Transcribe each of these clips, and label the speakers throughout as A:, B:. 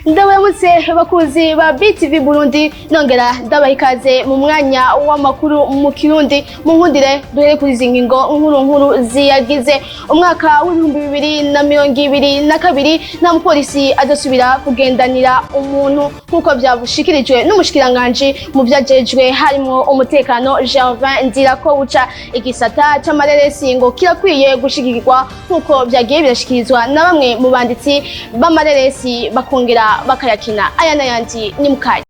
A: Ndabaramutse bakunzi ba BTV Burundi, nongera ndabaha ikaze mu mwanya w'amakuru mu Kirundi. Mu nkundire duhere kuri izi ngingo nkuru nkuru ziyagize. Umwaka w'2022, nta mupolisi azosubira kugendanira umuntu, nk'uko vyashikirijwe n'umushikiranganji mu vyajejwe harimwo umutekano, Gervais Ndirakobuca. Igisata c'amareresi ngo kirakwiye gushigikirwa, nk'uko vyagiye birashikirizwa na bamwe mu banditsi b'amareresi bakongera bakayakina. Aya n'ayandi ni mukanya.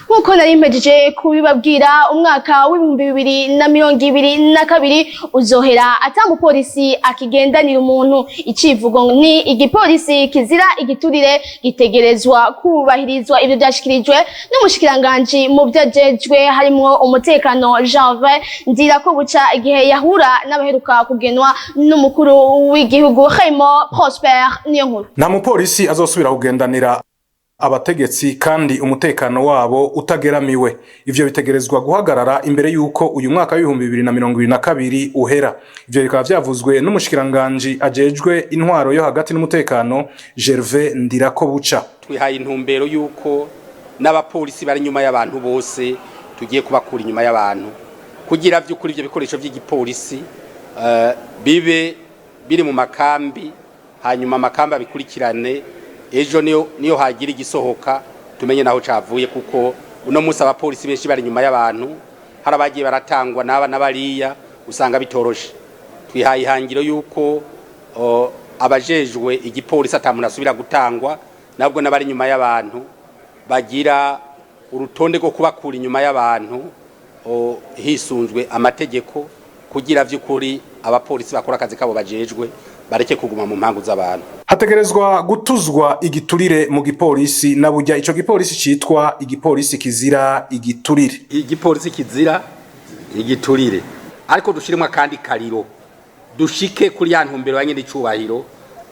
A: Nk'uko nari mpejeje kubibabwira, umwaka w'2022 uzohera ata mupolisi akigendanira umuntu. Icivugo ni "Igipolisi kizira igiturire gitegerezwa kubahirizwa". Ivyo vyashikirijwe n'umushikiranganji mu vyajejwe harimwo umutekano, Gervais Ndirakobuca, igihe yahura n'abaheruka kugenwa n'umukuru w'igihugu. Raymond Prosper niyo nkuru.
B: Nta mupolisi azosubira kugendanira abategetsi kandi umutekano wabo utageramiwe. Ivyo bitegerezwa guhagarara imbere y'uko uyu mwaka w'2022 uhera. Ivyo bikaba vyavuzwe n'umushikiranganji ajejwe intwaro yo hagati n'umutekano, Gervais Ndirakobuca.
C: Twihaye intumbero y'uko n'abapolisi bari inyuma y'abantu bose tugiye kubakura inyuma y'abantu, kugira vy'ukuri ivyo bikoresho vy'igipolisi bibe biri mu makambi, hanyuma amakambi abikurikirane. Ejo niyo hagira igisohoka tumenye naho cavuye, kuko uno munsi abapolisi benshi bari inyuma y'abantu, hari abagiye baratangwa n'aba n'abariya, usanga bitoroshe. Twihaye ihangiro y'uko abajejwe igipolisi ata muntu asubira gutangwa, nabwo n'abari inyuma y'abantu bagira urutonde rwo kubakura inyuma y'abantu hisunzwe amategeko, kugira vy'ukuri abapolisi bakora akazi kabo bajejwe, bareke kuguma mu mpangu z'abantu.
B: Hategerezwa gutuzwa igiturire mu gipolisi, na burya ico gipolisi citwa igipolisi kizira igiturire.
C: Igipolisi kizira igiturire, ariko dushiremo akandi kariro, dushike kuri ya ntumbero ya nyene icubahiro,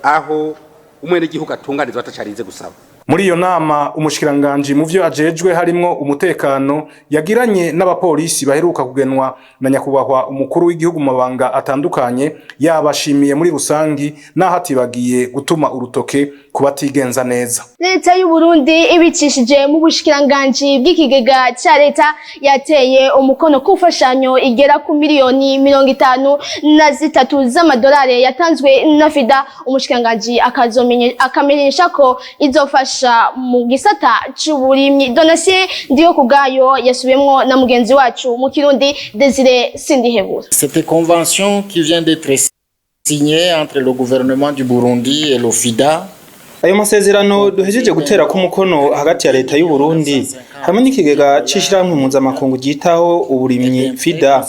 C: aho umwenegihugu atunganizwa atacarinze gusaba.
B: Muri iyo nama umushikiranganji mu vyo ajejwe harimwo umutekano yagiranye n'abapolisi baheruka kugenwa na nyakubahwa umukuru w'igihugu mu mabanga atandukanye, yabashimiye muri rusangi, naho atibagiye gutuma urutoke ku batigenza neza.
A: Leta y'u Burundi ibicishije mu bushikiranganji bw'ikigega ca leta yateye umukono ku mfashanyo igera ku miliyoni 53 z'amadolari yatanzwe na FIDA. Umushikiranganji akamenyesha ko izofasha mu gisata c'uburimyi. Donatien Ndiyo kubwayo yasubiyemwo na mugenzi wacu mu Kirundi, Desire Sindihebura.
D: Cette convention qui vient d'être signée entre le gouvernement du Burundi et le FIDA.
E: Ayo masezerano duhejeje gutera ku mukono hagati ya leta y'u Burundi hamwe n'ikigega c'ishirahamwe mpuzamakungu ryitaho uburimyi FIDA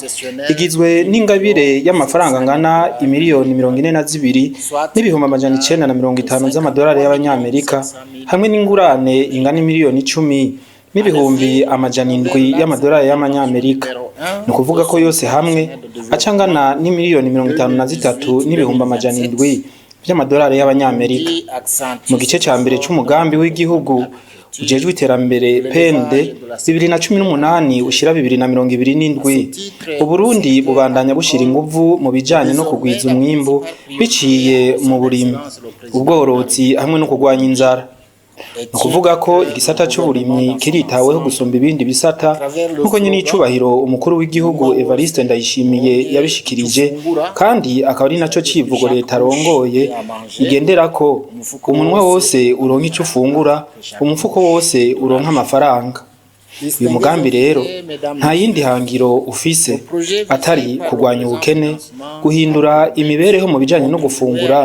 E: igizwe n'ingabire y'amafaranga angana imiliyoni 42,950 z'amadolari y'abanyamerika, hamwe n'ingurane ingana imiliyoni 10,700 y'amadolari y'amanyamerika. Ni ukuvuga ko yose hamwe aca angana n'imiliyoni 53,700 vy'amadolari y'abanyamerika. Mu gice ca mbere c'umugambi w'igihugu ujejwe iterambere PND 2018 ushira 2027, Uburundi bubandanya bushira inguvu mu bijanye no kugwiza umwimbu biciye mu burimyi, ubworozi hamwe no kurwanya inzara. Ni ukuvuga ko igisata c'uburimyi kiritaweho gusumba ibindi bisata, nk'uko nyene icubahiro umukuru w'igihugu Evariste Ndayishimiye yabishikirije, kandi akaba ari naco civugo leta arongoye igenderako: "Umunwa wose uronka ico ufungura, umufuko wose uronka amafaranga". Uyu mugambi rero nta yindi hangiro ufise atari kurwanya ubukene, guhindura imibereho mu bijanye no gufungura,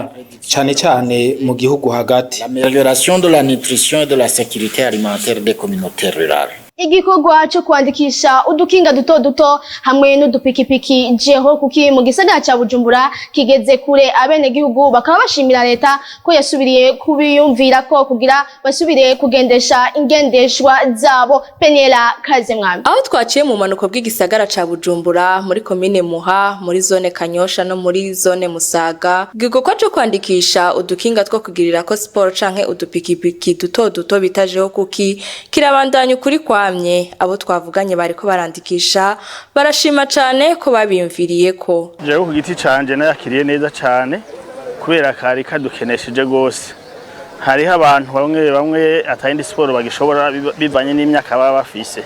E: cane cane mu gihugu hagati.
D: L'amélioration de la nutrition et de la sécurité alimentaire des communautés rurales.
A: Igikorwa cyo kwandikisha udukinga duto duto hamwe n'udupikipiki jeho kuki mu gisagara ca Bujumbura kigeze kure. Abenegihugu bakaba bashimira leta ko yasubiriye kubiyumvira ko kugira basubire kugendesha ingendeshwa zabo. Peniela Kazemwami.
F: Aho twaciye mu manuko bw'igisagara ca Bujumbura, muri komine Muha, muri zone Kanyosha no muri zone Musaga, igikorwa co kwandikisha udukinga two kugirirako siporo canke udupikipiki duto duto bita jeho kuki kirabandanya ukuri kwamye. Abo twavuganye bariko barandikisha barashima cane ko babiyumviriyeko.
G: Jewe ku giti canje nayakiriye neza cane, kubera kari kadukenesheje gose. Hariho abantu bamwe bamwe atayindi siporo bagishobora, bivanye n'imyaka baba bafise,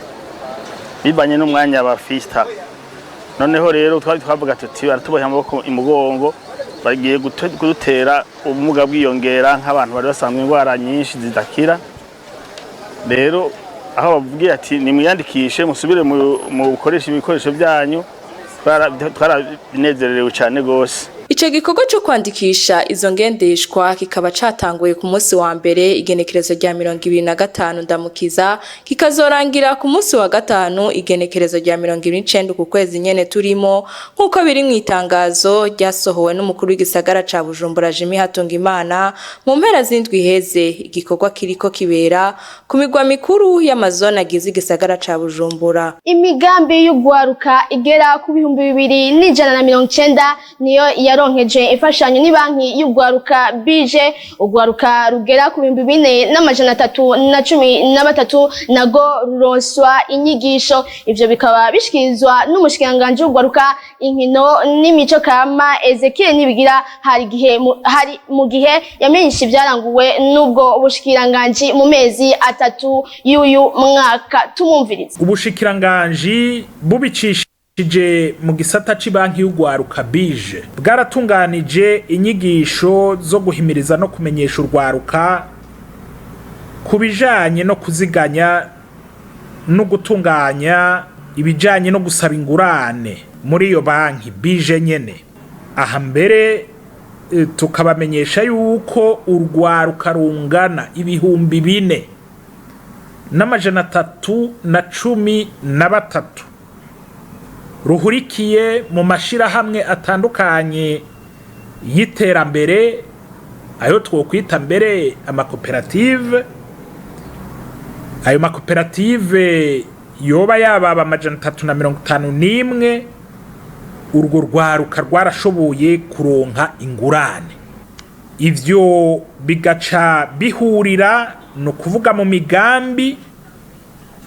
G: bivanye n'umwanya bafista. Noneho rero twari twavuga tuti baratuboha amaboko imugongo, bagiye kudutera ubumuga bwiyongera, nk'abantu bari basanzwe indwara nyinshi zidakira. Rero aho babwiye ati nimwiyandikishe musubire mukoreshe ibikoresho byanyu, twarabinezererewe cyane gose.
F: Ico gikorwa co kwandikisha izo ngendeshwa kikaba catanguye ku munsi wa mbere, igenekerezo rya 25 Ndamukiza, kikazorangira ku munsi wa gatanu, igenekerezo rya 29 ku kwezi nyene turimo, nk'uko biri mu itangazo ryasohowe n'umukuru w'igisagara ca Bujumbura, Jimmy Hatungimana, mu mpera z'indwi iheze. Igikorwa kiriko kibera ku migwa mikuru y'amazone agize igisagara ca Bujumbura.
A: Imigambi y'ugwaruka igera ku 2190 niyo yaronkeje imfashanyo ni banki y'ugwaruka bije. Ugwaruka rugera ku 4313 nago ruronswa inyigisho. Ivyo bikaba bishikirizwa n'umushikiranganji w'ugwaruka, inkino n'imico kama, Ezekiel Nibigira, hari mu gihe yamenyesha ibyaranguwe n'ubwo bushikiranganji mu mezi 3 y'uyu mwaka. Tumumvirize.
H: Ubushikiranganji bubicishije mu gisata c'Ibanki y'Ugwaruka bije bwaratunganije inyigisho zo guhimiriza no kumenyesha urwaruka ku bijanye no kuziganya no gutunganya ibijanye no gusaba ingurane muri iyo banki bije nyene. Aha mbere tukabamenyesha yuko urwaruka rungana 4313 ruhurikiye mu mashirahamwe atandukanye y'iterambere, ayo twokwita mbere amakoperative. Ayo makoperative yoba yababa 351. Urwo rwaruka rwarashoboye kuronka ingurane. Ivyo bigaca bihurira, ni ukuvuga mu migambi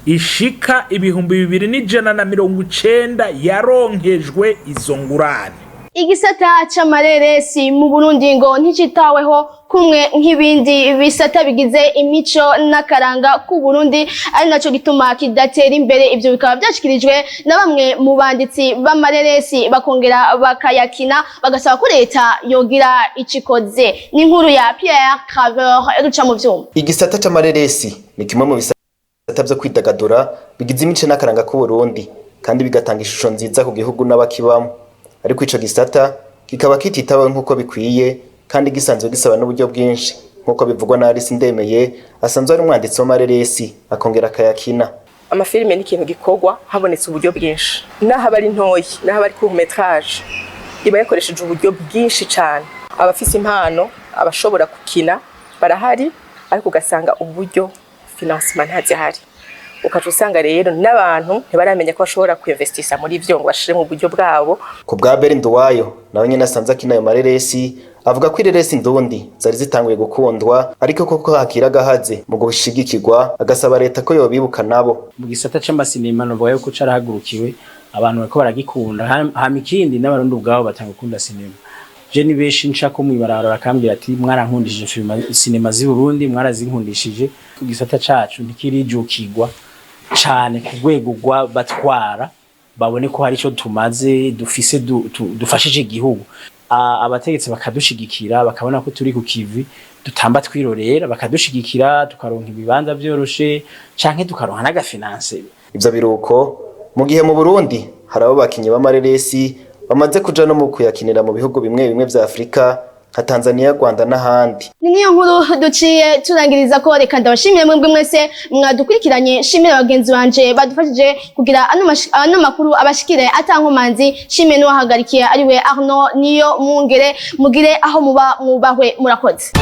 H: ishika 2190 yaronkejwe izo ngurane.
A: Igisata c'amareresi mu Burundi ngo nticitaweho kumwe nk'ibindi bisata bigize imico n'akaranga k'u Burundi, ari naco gituma kidatera imbere. Ivyo bikaba vyashikirijwe na bamwe mu banditsi b'amareresi bakongera bakayakina, bagasaba ko leta yogira icikoze. Ni inkuru ya Pierre Craver ruca mu vyuma.
I: Igisata c'amareresi ni kimwe mu bisata vyo kwidagadura bigize imico n'akaranga k'u Burundi, kandi bigatanga ishusho nziza ku gihugu n'abakibamo. Ariko ico gisata kikaba kititaweho nk'uko bikwiye, kandi gisanzwe gisaba n'uburyo bwinshi, nk'uko bivugwa na Alice Ndemeye, asanzwe ari umwanditsi w'amareresi akongera akayakina.
J: Amafilime ni ikintu gikorwa habonetse uburyo bwinshi. Naho aba ari ntoyi, naho aba ari court métrage, iba yakoresheje uburyo bwinshi cyane. Abafise impano, abashobora gukina barahari, ariko ugasanga uburyo, financement, ntazihari. Ukaca usanga rero n'abantu ntibaramenya ko bashobora kwinvestisa muri ivyo ngo bashire mu buryo bwabo.
I: Ku bwa Beri Nduwayo, nawe nyene asanzwe akina ayo mareresi, avuga ko ireresi ndundi zari zitanguye gukundwa, ariko koko hakira agahaze mu gushigikirwa, agasaba leta ko yobibuka nabo.
K: Mu gisata c'amasinema novuga yuko carahagurukiwe, abantu bariko baragikunda. Hama ikindi, n'Abarundi ubwabo batanga gukunda sinema. Je ni benshi nca ko mwibarabara bakambwira ati mwarankundishije sinema z'i Burundi, mwarazinkundishije. Ku gisata cacu ntikirijukirwa cane ku rwego rw'abatwara, babone ko hari ico tumaze, dufise, dufashije igihugu. Abategetsi bakadushigikira, bakabona ko turi ku kivi, dutamba twirorera, bakadushigikira tukaronka ibibanza vyoroshe canke tukaronka n'agafinance.
I: Ivyo biruko mu gihe mu Burundi hari abo bakinyi b'amareresi bamaze kuja no mu kuyakinira mu bihugu bimwe bimwe vya Afrika. Nka Tanzania, Rwanda n'ahandi.
A: Ni niyo nkuru duciye turangiriza ko. Reka ndabashimire mwebwe mwese mwadukurikiranye, shimire bagenzi banje badufashije kugira ano makuru abashikire atankomanzi, shimire n'uwahagarikiye ariwe Arnaud Niyo Mwungere. Mugire aho muba mwubahwe, murakoze.